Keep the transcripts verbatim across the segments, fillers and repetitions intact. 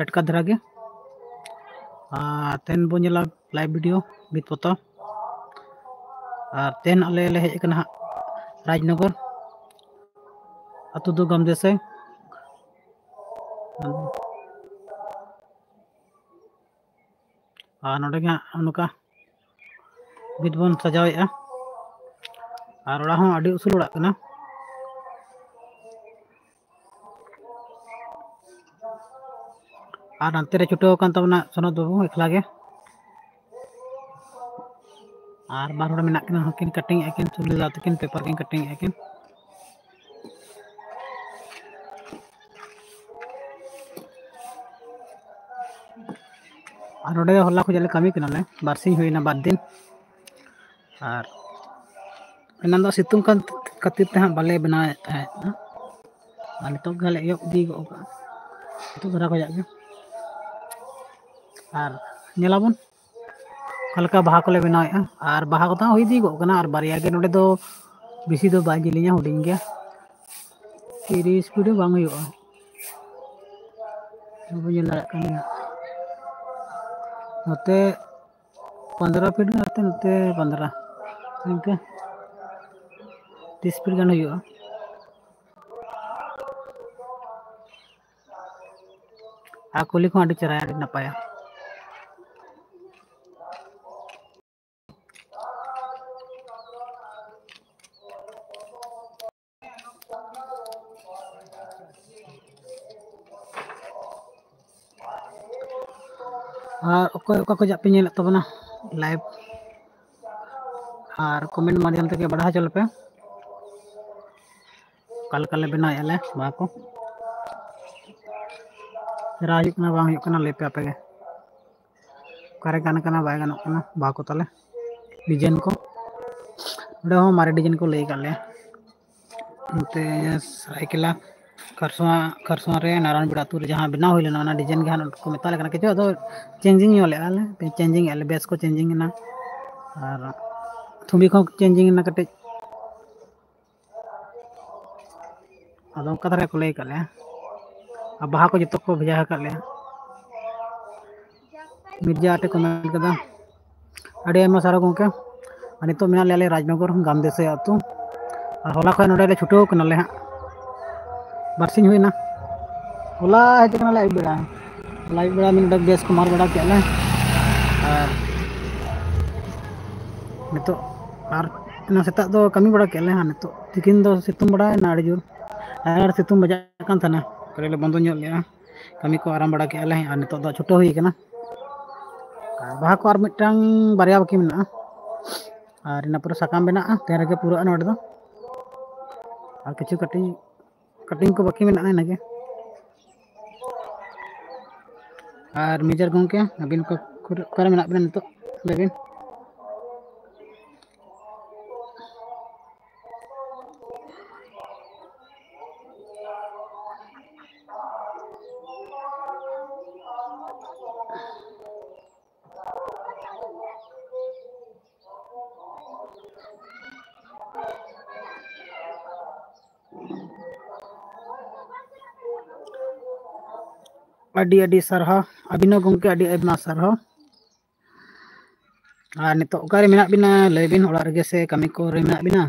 ᱴᱟᱴᱠᱟ ᱫᱷᱟᱨᱟ ᱜᱮ᱾ ᱟᱨ ᱛᱮᱦᱮᱧ ᱵᱚᱱ ᱧᱮᱞᱟ live video ᱵᱷᱤᱛ ᱯᱚᱛᱟᱣ᱾ ᱟᱨ ᱛᱮᱦᱮᱧ ᱟᱞᱮ ᱞᱮ ᱦᱮᱡ ᱟᱠᱟᱱᱟ ᱦᱟᱸᱜ ᱨᱟᱡᱽᱱᱚᱜᱚᱨ, ᱟᱹᱛᱩ ᱫᱚ ᱜᱟᱢᱫᱮᱥᱟᱹᱭ᱾ ᱟᱨ ᱱᱚᱰᱮ ᱜᱮ ᱦᱟᱸᱜ ᱱᱚᱝᱠᱟ ᱵᱷᱤᱛ ᱵᱚᱱ ᱥᱟᱡᱟᱣᱮᱫᱼᱟ᱾ ᱟᱨ ᱚᱲᱟᱜ ᱦᱚᱸ ᱟᱹᱰᱤ ᱩᱥᱩᱞ ᱚᱲᱟᱜ ᱠᱟᱱᱟ᱾ ᱟᱨ ᱱᱚᱛᱮ ᱨᱮ ᱪᱷᱩᱴᱟᱹᱣ ᱟᱠᱟᱱ ᱛᱟᱵᱚᱱᱟ ᱥᱚᱱᱚᱛ ᱵᱟᱹᱵᱩ ᱮᱠᱞᱟ ᱜᱮ᱾ ᱟᱨ ᱵᱟᱨ ᱦᱚᱲ ᱢᱮᱱᱟᱜ ᱠᱤᱱᱟ, ᱦᱚᱸᱠᱤᱱ ᱠᱟᱴᱤᱝ ᱮᱫᱼᱟ ᱠᱤᱱ, ᱥᱩᱱᱤᱞ ᱫᱟ ᱛᱟᱹᱠᱤᱱ ᱯᱮᱯᱟᱨ ᱠᱤᱱ ᱠᱟᱴᱤᱝ ᱮᱫᱼᱟ ᱠᱤᱱ᱾ ᱟᱨ ᱱᱚᱰᱮ ᱦᱚᱞᱟ ᱠᱷᱚᱱᱟᱜ ᱞᱮ ᱠᱟᱹᱢᱤ ᱠᱟᱱᱟᱞᱮ, ᱵᱟᱨᱥᱤᱧ ᱦᱩᱭᱱᱟ, ᱵᱟᱨ ᱫᱤᱱ᱾ ᱟᱨ ᱮᱱᱟᱱ ᱫᱚ ᱥᱤᱛᱩᱝ ᱠᱟᱱ ᱠᱷᱟᱹᱛᱤᱨ ᱛᱮ ᱦᱟᱸᱜ ᱵᱟᱞᱮ ᱵᱮᱱᱟᱣᱮᱫ ᱛᱟᱦᱮᱸᱫ ᱦᱟᱸᱜ᱾ ᱟᱨ ᱱᱤᱛᱚᱜ ᱜᱮ ᱞᱮ ᱮᱦᱚᱵ ᱤᱫᱤ ᱜᱚᱫ ᱠᱟᱜᱼᱟ, ᱱᱤᱛᱚᱜ ᱫᱷᱟᱨᱟ ᱠᱷᱚᱱᱟᱜ ᱜᱮ᱾ ᱟᱨ ᱧᱮᱞᱟᱵᱚᱱ ᱚᱠᱟ ᱞᱮᱠᱟ ᱵᱟᱦᱟ ᱠᱚᱞᱮ ᱵᱮᱱᱟᱣᱮᱫᱼᱟ᱾ ᱟᱨ ᱵᱟᱦᱟ ᱠᱚᱫᱚ ᱦᱟᱸᱜ ᱦᱩᱭ ᱤᱫᱤ ᱜᱚᱫ ᱠᱟᱱᱟ, ᱟᱨ ᱵᱟᱨᱭᱟ ᱜᱮ ᱱᱚᱰᱮ ᱫᱚ, ᱵᱮᱥᱤ ᱫᱚ ᱵᱟᱭ ᱡᱮᱞᱮᱧᱟ, ᱦᱩᱰᱤᱧ ᱜᱮᱭᱟ, ᱛᱤᱨᱤᱥ ᱯᱷᱤᱴ ᱦᱚᱸ ᱵᱟᱝ ᱦᱩᱭᱩᱜᱼᱟ᱾ ᱵᱟᱵᱚᱱ ᱧᱮᱞ ᱫᱟᱲᱮᱭᱟᱜ ᱠᱟᱱ ᱜᱮᱭᱟ, ᱱᱚᱛᱮ ᱯᱚᱱᱫᱽᱨᱚ ᱯᱷᱤᱴ ᱜᱟᱱ, ᱱᱚᱛᱮ ᱱᱚᱛᱮ ᱯᱚᱱᱫᱽᱨᱚ, ᱤᱱᱠᱟᱹ ᱛᱤᱥ ᱯᱷᱤᱴ ᱜᱟᱱ ᱦᱩᱭᱩᱜᱼᱟ᱾ ᱟᱨ ᱠᱩᱞᱦᱤ ᱠᱚᱦᱚᱸ ᱟᱹᱰᱤ ᱪᱮᱦᱨᱟ, ᱟᱹᱰᱤ ᱱᱟᱯᱟᱭᱟ᱾ ᱟᱨ ᱚᱠᱚᱭ ᱚᱠᱟ ᱠᱷᱚᱱᱟᱜ ᱯᱮ ᱧᱮᱞᱮᱫ ᱛᱟᱵᱚᱱᱟ live, ᱟᱨ comment ᱢᱟᱫᱽᱫᱷᱚᱢ ᱛᱮᱜᱮ ᱵᱟᱲᱟᱭ ᱦᱚᱪᱚ ᱞᱮᱯᱮ, ᱚᱠᱟ ᱞᱮᱠᱟ ᱞᱮ ᱵᱮᱱᱟᱣᱮᱫᱼᱟ ᱞᱮ ᱵᱟᱦᱟ ᱠᱚ, ᱪᱮᱦᱨᱟ ᱦᱩᱭᱩᱜ ᱠᱟᱱᱟ ᱵᱟᱝ ᱦᱩᱭᱩᱜ ᱠᱟᱱᱟ, ᱞᱟᱹᱭ ᱯᱮ ᱟᱯᱮ ᱜᱮ᱾ ᱚᱠᱟᱨᱮ ᱜᱟᱱ ᱠᱟᱱᱟ ᱵᱟᱭ ᱜᱟᱱᱚᱜ ᱠᱟᱱᱟ ᱵᱟᱦᱟ ᱠᱚ ᱛᱟᱞᱮ, design ᱠᱚ᱾ ᱱᱚᱰᱮ ᱦᱚᱸ ᱢᱟᱨᱮ design ᱠᱚ ᱞᱟᱹᱭ ᱟᱠᱟᱫ ᱞᱮᱭᱟ᱾ ᱱᱚᱛᱮ ᱥᱟᱹᱨᱟᱹᱭᱠᱮᱞᱟ ᱠᱷᱟᱨᱥᱚᱣᱟ, ᱠᱷᱟᱨᱥᱚᱣᱟ ᱨᱮ ᱱᱟᱨᱟᱭᱚᱱᱯᱩᱨ ᱟᱹᱛᱩ ᱨᱮ ᱡᱟᱦᱟᱸ ᱵᱮᱱᱟᱣ ᱦᱩᱭ ᱞᱮᱱᱟ, ᱚᱱᱟ design ᱜᱮ ᱦᱟᱸᱜ ᱱᱚᱰᱮ ᱠᱚ ᱢᱮᱛᱟ ᱞᱮ ᱠᱟᱱᱟ᱾ ᱠᱤᱪᱷᱩ ᱟᱫᱚ changing ᱧᱚᱜ ᱞᱮᱫᱼᱟ ᱞᱮ, changing ᱮᱫᱼᱟ ᱞᱮ, ᱵᱮᱥ ᱠᱚ changing ᱮᱱᱟ᱾ ᱟᱨ ᱛᱷᱩᱢᱵᱤ ᱠᱚᱦᱚᱸ changing ᱮᱱᱟ ᱠᱟᱹᱴᱤᱡ᱾ ᱟᱫᱚ ᱚᱱᱠᱟ ᱫᱷᱟᱨᱟ ᱠᱚ ᱞᱟᱹᱭ ᱟᱠᱟᱫ ᱞᱮᱭᱟ᱾ ᱟᱨ ᱵᱟᱦᱟ ᱠᱚ ᱡᱚᱛᱚ ᱠᱚ ᱵᱷᱮᱡᱟ ᱟᱠᱟᱫ ᱞᱮᱭᱟ᱾ ᱢᱤᱨᱡᱟ ᱟᱴᱮ ᱠᱚ ᱢᱮᱱ ᱠᱟᱫᱟ᱾ ᱟᱹᱰᱤ ᱟᱭᱢᱟ ᱥᱟᱨᱦᱟᱣ ᱜᱚᱢᱠᱮ᱾ ᱟᱨ ᱱᱤᱛᱚᱜ ᱢᱮᱱᱟᱜ ᱞᱮᱭᱟ ᱟᱞᱮ ᱨᱟᱡᱽᱱᱚᱜᱚᱨ ᱜᱟᱢᱫᱮᱥᱮ ᱟᱹᱛᱩ᱾ ᱟᱨ ᱦᱚᱞᱟ ᱠᱷᱚᱱ ᱱᱚᱰᱮ ᱞᱮ ᱪᱷᱩᱴᱟᱹᱣ ᱠᱟᱱᱟᱞᱮ ᱦᱟᱸᱜ, ᱵᱟᱨᱥᱤᱧ ᱦᱩᱭᱱᱟ᱾ ᱦᱚᱞᱟ ᱦᱮᱡ ᱠᱟᱱᱟᱞᱮ ᱟᱹᱭᱩᱵ ᱵᱮᱲᱟ᱾ ᱦᱚᱞᱟ ᱟᱹᱭᱩᱵ ᱵᱮᱲᱟ ᱢᱤᱫ ᱰᱚᱸᱰᱮᱠ ᱵᱮᱥ ᱠᱚ ᱢᱟᱨ ᱵᱟᱲᱟ ᱠᱮᱫ ᱞᱮ᱾ ᱟᱨ ᱱᱤᱛᱚᱜ ᱟᱨ ᱮᱱᱟᱝ ᱥᱮᱛᱟᱜ ᱫᱚ ᱠᱟᱹᱢᱤ ᱵᱟᱲᱟ ᱠᱮᱫ ᱞᱮ, ᱟᱨ ᱱᱤᱛᱚᱜ ᱛᱤᱠᱤᱱ ᱫᱚ ᱥᱤᱛᱩᱝ ᱵᱟᱲᱟᱭᱮᱱᱟ ᱟᱹᱰᱤ ᱡᱳᱨ᱾ ᱟᱨ ᱥᱤᱛᱩᱝ ᱵᱟᱡᱟᱜ ᱠᱟᱱ ᱛᱟᱦᱮᱱᱟ, ᱠᱟᱹᱴᱤᱡ ᱞᱮ ᱵᱚᱱᱫᱚ ᱧᱚᱜ ᱞᱮᱜᱼᱟ᱾ ᱠᱟᱹᱢᱤ ᱠᱚ ᱟᱨᱟᱢ ᱵᱟᱲᱟ ᱠᱮᱫᱼᱟ ᱞᱮ, ᱟᱨ ᱱᱤᱛᱚᱜ ᱫᱚ ᱪᱷᱩᱴᱟᱹᱣ ᱦᱩᱭ ᱠᱟᱱᱟ᱾ ᱟᱨ ᱵᱟᱦᱟ ᱠᱚ ᱟᱨ ᱢᱤᱫᱴᱟᱝ ᱵᱟᱨᱭᱟ ᱵᱟᱹᱠᱤ ᱢᱮᱱᱟᱜᱼᱟ᱾ ᱟᱨ ᱤᱱᱟᱹ ᱯᱚᱨᱮ ᱥᱟᱠᱟᱢ ᱵᱮᱱᱟᱜᱼᱟ, ᱛᱮᱦᱮᱧ ᱨᱮᱜᱮ ᱯᱩᱨᱟᱹᱜᱼᱟ ᱱᱚᱰᱮ ᱫᱚ᱾ ᱟᱨ ᱠᱤᱪᱷᱩ ᱠᱟᱹᱴᱤᱡ ᱠᱟᱴᱤᱝ ᱠᱚ ᱵᱟᱹᱠᱤ ᱢᱮᱱᱟᱜᱼᱟ ᱤᱱᱟᱹᱜᱮ᱾ ᱟᱨ ᱢᱮᱡᱚᱨ ᱜᱚᱢᱠᱮ, ᱟᱹᱵᱤᱱ ᱚᱠᱟ ᱠᱚᱨᱮ, ᱚᱠᱟᱨᱮ ᱢᱮᱱᱟᱜ ᱵᱤᱱᱟ ᱱᱤᱛᱚᱜ? ᱞᱟᱹᱭ ᱵᱤᱱ᱾ ᱟᱹᱰᱤ ᱟᱹᱰᱤ ᱥᱟᱨᱦᱟᱣ ᱟᱹᱵᱤᱱ ᱦᱚᱸ ᱜᱚᱢᱠᱮ, ᱟᱹᱰᱤ ᱟᱭᱢᱟ ᱥᱟᱨᱦᱟᱣ᱾ ᱟᱨ ᱱᱤᱛᱚᱜ ᱚᱠᱟᱨᱮ ᱢᱮᱱᱟᱜ ᱵᱤᱱᱟ ᱞᱟᱹᱭ ᱵᱤᱱ, ᱚᱲᱟᱜ ᱨᱮᱜᱮ ᱥᱮ ᱠᱟᱹᱢᱤ ᱠᱚᱨᱮ ᱢᱮᱱᱟᱜ ᱵᱤᱱᱟ?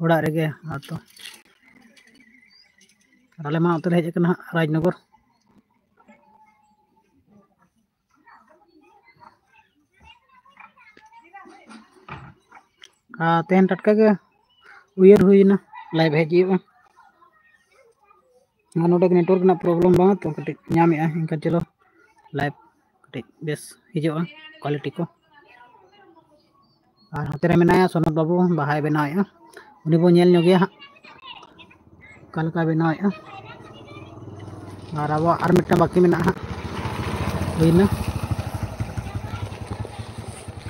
ᱚᱲᱟᱜ ᱨᱮᱜᱮ᱾ ᱟᱨ ᱛᱚ ᱟᱞᱮ ᱢᱟ ᱚᱱᱛᱮ ᱞᱮ ᱦᱮᱡ ᱟᱠᱟᱱᱟ ᱦᱟᱸᱜ, ᱨᱟᱡᱽᱱᱚᱜᱚᱨ᱾ ᱟᱨ ᱛᱮᱦᱮᱧ ᱴᱟᱴᱠᱟ ᱜᱮ ᱩᱭᱦᱟᱹᱨ ᱦᱩᱭᱱᱟ, ᱞᱟᱭᱤᱵᱷ ᱦᱮᱡ ᱦᱩᱭᱩᱜᱼᱟ᱾ ᱟᱨ ᱱᱚᱰᱮ ᱱᱮᱴᱣᱟᱨᱠ ᱨᱮᱱᱟᱜ ᱯᱨᱚᱵᱞᱮᱢ ᱵᱟᱝᱟ ᱛᱚ, ᱠᱟᱹᱴᱤᱡ ᱧᱟᱢᱮᱜᱼᱟ, ᱮᱱᱠᱷᱟᱱ ᱪᱚᱞᱚ ᱞᱟᱭᱤᱵᱷ ᱠᱟᱹᱴᱤᱡ ᱵᱮᱥ ᱦᱤᱡᱩᱜᱼᱟ ᱠᱳᱣᱟᱞᱤᱴᱤ ᱠᱚ᱾ ᱟᱨ ᱦᱟᱱᱛᱮ ᱨᱮ ᱢᱮᱱᱟᱭᱟ ᱥᱚᱱᱚᱛ ᱵᱟᱹᱵᱩ, ᱵᱟᱦᱟᱭ ᱵᱮᱱᱟᱣᱮᱫᱼᱟ, ᱩᱱᱤ ᱵᱚᱱ ᱧᱮᱞ ᱧᱚᱜᱮᱭᱟ ᱦᱟᱸᱜ ᱚᱠᱟ ᱞᱮᱠᱟᱭ ᱵᱮᱱᱟᱣᱮᱫᱼᱟ᱾ ᱟᱨ ᱟᱵᱚᱣᱟᱜ ᱟᱨ ᱢᱤᱫᱴᱟᱝ ᱵᱟᱹᱠᱤ ᱢᱮᱱᱟᱜᱼᱟ ᱦᱟᱸᱜ, ᱦᱩᱭᱱᱟ᱾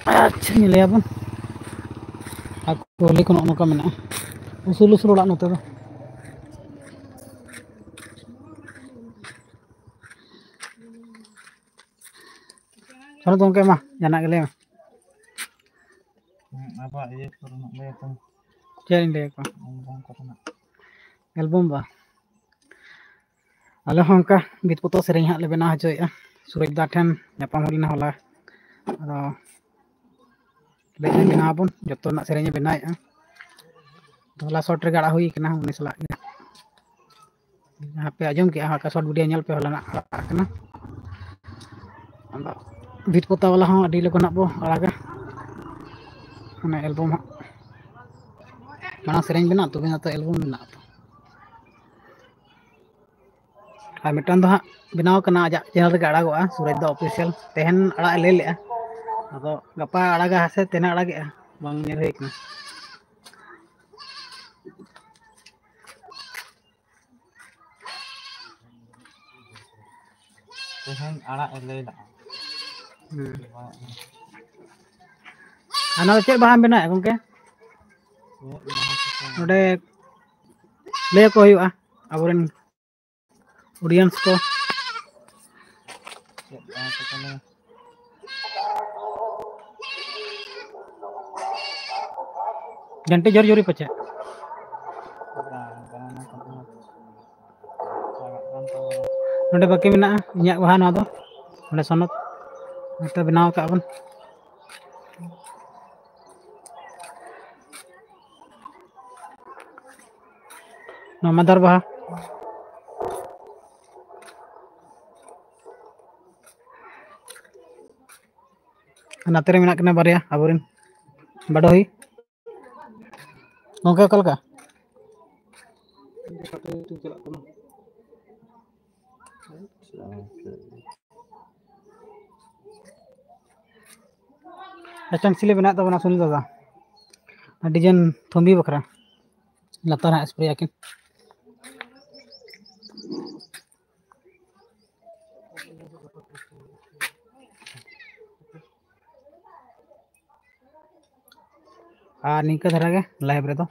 ᱟᱪᱪᱷᱟ, ᱧᱮᱞᱮᱭᱟᱵᱚᱱ᱾ ᱟᱨ ᱠᱩᱞᱦᱤ ᱠᱚ ᱱᱚᱜᱼᱚ ᱱᱚᱝᱠᱟ ᱢᱮᱱᱟᱜᱼᱟ, ᱩᱥᱩᱞ ᱩᱥᱩᱞ ᱚᱲᱟᱜ ᱱᱚᱛᱮ ᱫᱚ᱾ ᱪᱚᱞᱚ ᱜᱚᱢᱠᱮ, ᱢᱟ ᱡᱟᱦᱟᱱᱟᱜ ᱜᱮ ᱞᱟᱹᱭ ᱢᱮ᱾ ᱦᱮᱸ, ᱟᱵᱚᱣᱟᱜ ᱤᱭᱟᱹ ᱠᱚᱨᱮᱱᱟᱜ ᱞᱟᱹᱭ ᱛᱟᱢ᱾ ᱪᱮᱫ ᱤᱧ ᱞᱟᱹᱭ ᱟᱠᱚᱣᱟ? ᱮᱞᱵᱟᱢ ᱠᱚᱨᱮᱱᱟᱜ᱾ ᱮᱞᱵᱟᱢ ᱵᱟ? ᱟᱞᱮ ᱦᱚᱸ ᱚᱱᱠᱟ ᱵᱷᱤᱛ ᱯᱚᱛᱚᱵ ᱥᱮᱨᱮᱧ ᱦᱟᱸᱜ ᱞᱮ ᱵᱮᱱᱟᱣ ᱦᱚᱪᱚᱭᱮᱫᱼᱟ᱾ ᱥᱩᱨᱚᱡᱽ ᱫᱟ ᱴᱷᱮᱱ ᱧᱟᱯᱟᱢ ᱦᱩᱭ ᱞᱮᱱᱟ ᱦᱚᱞᱟ᱾ ᱟᱫᱚ ᱞᱟᱹᱭ ᱫᱟᱹᱧ ᱵᱮᱱᱟᱣ ᱟᱵᱚᱱ, ᱡᱚᱛᱚ ᱨᱮᱱᱟᱜ ᱥᱮᱨᱮᱧ ᱮ ᱵᱮᱱᱟᱣᱮᱫᱼᱟ᱾ ᱦᱚᱞᱟ ᱥᱚᱴ ᱨᱮᱜᱮ ᱟᱲᱟᱜ ᱦᱩᱭ ᱠᱟᱱᱟ ᱩᱱᱤ ᱥᱟᱞᱟᱜ ᱜᱮ᱾ ᱡᱟᱦᱟᱸ ᱯᱮ ᱟᱸᱡᱚᱢ ᱠᱮᱜᱼᱟ, ᱦᱟᱸᱜ ᱥᱚᱴ ᱵᱷᱤᱰᱤᱭᱳ ᱧᱮᱞ ᱯᱮ, ᱦᱚᱞᱟᱱᱟᱜ ᱟᱲᱟᱜ ᱠᱟᱱᱟ᱾ ᱟᱫᱚ ᱵᱷᱤᱛ ᱯᱚᱛᱟᱣ ᱵᱟᱞᱟ ᱦᱚᱸ ᱟᱹᱰᱤ ᱞᱚᱜᱚᱱ ᱦᱟᱸᱜ ᱵᱚ ᱟᱲᱟᱜᱟ, ᱚᱱᱟ ᱮᱞᱵᱟᱢ ᱦᱟᱸᱜ᱾ ᱢᱟᱲᱟᱝ ᱥᱮᱨᱮᱧ ᱵᱮᱱᱟᱜ, ᱛᱚᱵᱮ ᱱᱟᱛᱚ ᱮᱞᱵᱟᱢ ᱵᱮᱱᱟᱜᱼᱟ ᱛᱚ᱾ ᱟᱨ ᱢᱤᱫᱴᱟᱝ ᱫᱚ ᱦᱟᱸᱜ ᱵᱮᱱᱟᱣ ᱠᱟᱱᱟ, ᱟᱡᱟᱜ ᱪᱮᱱᱮᱞ ᱨᱮᱜᱮ ᱟᱲᱟᱜᱚᱜᱼᱟ, ᱥᱩᱨᱚᱡᱽ ᱫᱟ ᱚᱯᱷᱤᱥᱤᱭᱟᱞ᱾ ᱛᱮᱦᱮᱧ ᱟᱲᱟᱜ ᱮ ᱞᱟᱹᱭ ᱞᱮᱜᱼᱟ, ᱟᱫᱚ ᱜᱟᱯᱟ ᱟᱲᱟᱜᱟ ᱥᱮ ᱛᱮᱦᱮᱧ ᱟᱲᱟᱜᱮᱜᱼᱟ, ᱵᱟᱝ ᱧᱮᱞ ᱦᱩᱭ ᱠᱟᱱᱟ᱾ ᱛᱮᱦᱮᱧ ᱟᱲᱟᱜ ᱮ ᱞᱟᱹᱭ ᱞᱟᱜᱼᱟ᱾ ᱦᱩᱸ᱾ ᱟᱨ ᱱᱚᱣᱟ ᱫᱚ ᱪᱮᱫ ᱵᱟᱦᱟᱢ ᱵᱮᱱᱟᱣᱮᱫᱼᱟ ᱜᱚᱢᱠᱮ? ᱪᱮᱫ ᱵᱟᱦᱟ ᱪᱚᱝ? ᱱᱚᱰᱮ ᱞᱟᱹᱭ ᱟᱠᱚ ᱦᱩᱭᱩᱜᱼᱟ ᱟᱵᱚᱨᱮᱱ ᱚᱰᱤᱭᱮᱱᱥ ᱠᱚ᱾ ᱪᱮᱫ ᱵᱟᱦᱟ ᱪᱚ ᱠᱟᱱᱟ? ᱡᱟᱱᱴᱤ ᱡᱳᱨ ᱡᱳᱨᱤ ᱯᱟᱪᱮ᱾ ᱵᱟᱝ, ᱵᱟᱝ, ᱚᱱᱟ ᱠᱚᱫᱚ ᱪᱟᱵᱟᱜ ᱠᱟᱱ ᱛᱟᱵᱚᱱᱟ᱾ ᱱᱚᱰᱮ ᱵᱟᱹᱠᱤ ᱢᱮᱱᱟᱜᱼᱟ ᱤᱧᱟᱹᱜ ᱵᱟᱦᱟ, ᱱᱚᱣᱟ ᱫᱚ ᱱᱚᱰᱮ ᱥᱚᱱᱚᱛ ᱱᱚᱛᱮ ᱵᱮᱱᱟᱣ ᱟᱠᱟᱫ ᱵᱚᱱ᱾ ᱱᱚᱣᱟ ᱢᱟᱫᱟᱨ ᱵᱟᱦᱟ᱾ ᱱᱚᱛᱮ ᱨᱮ ᱢᱮᱱᱟᱜ ᱠᱤᱱᱟ ᱵᱟᱨᱭᱟ ᱟᱵᱚᱨᱮᱱ ᱵᱟᱰᱚᱦᱤ᱾ ᱜᱚᱢᱠᱮ, ᱚᱠᱟ ᱞᱮᱠᱟ? ᱢᱤᱫᱴᱟᱝ ᱥᱤᱞᱮ ᱵᱮᱱᱟᱣᱮᱫ ᱛᱟᱵᱚᱱᱟ ᱥᱩᱱᱤᱞ ᱫᱟᱫᱟ, ᱰᱤᱡᱟᱭᱤᱱ ᱛᱷᱚᱢᱵᱤ ᱵᱟᱠᱷᱨᱟ᱾ ᱞᱟᱛᱟᱨ ᱦᱟᱸᱜ ᱥᱯᱨᱮ ᱟᱹᱠᱤᱱ᱾ ᱟᱨ ᱱᱤᱝᱠᱟᱹ ᱫᱷᱟᱨᱟ ᱜᱮ ᱞᱟᱭᱤᱵᱷ ᱨᱮᱫᱚ᱾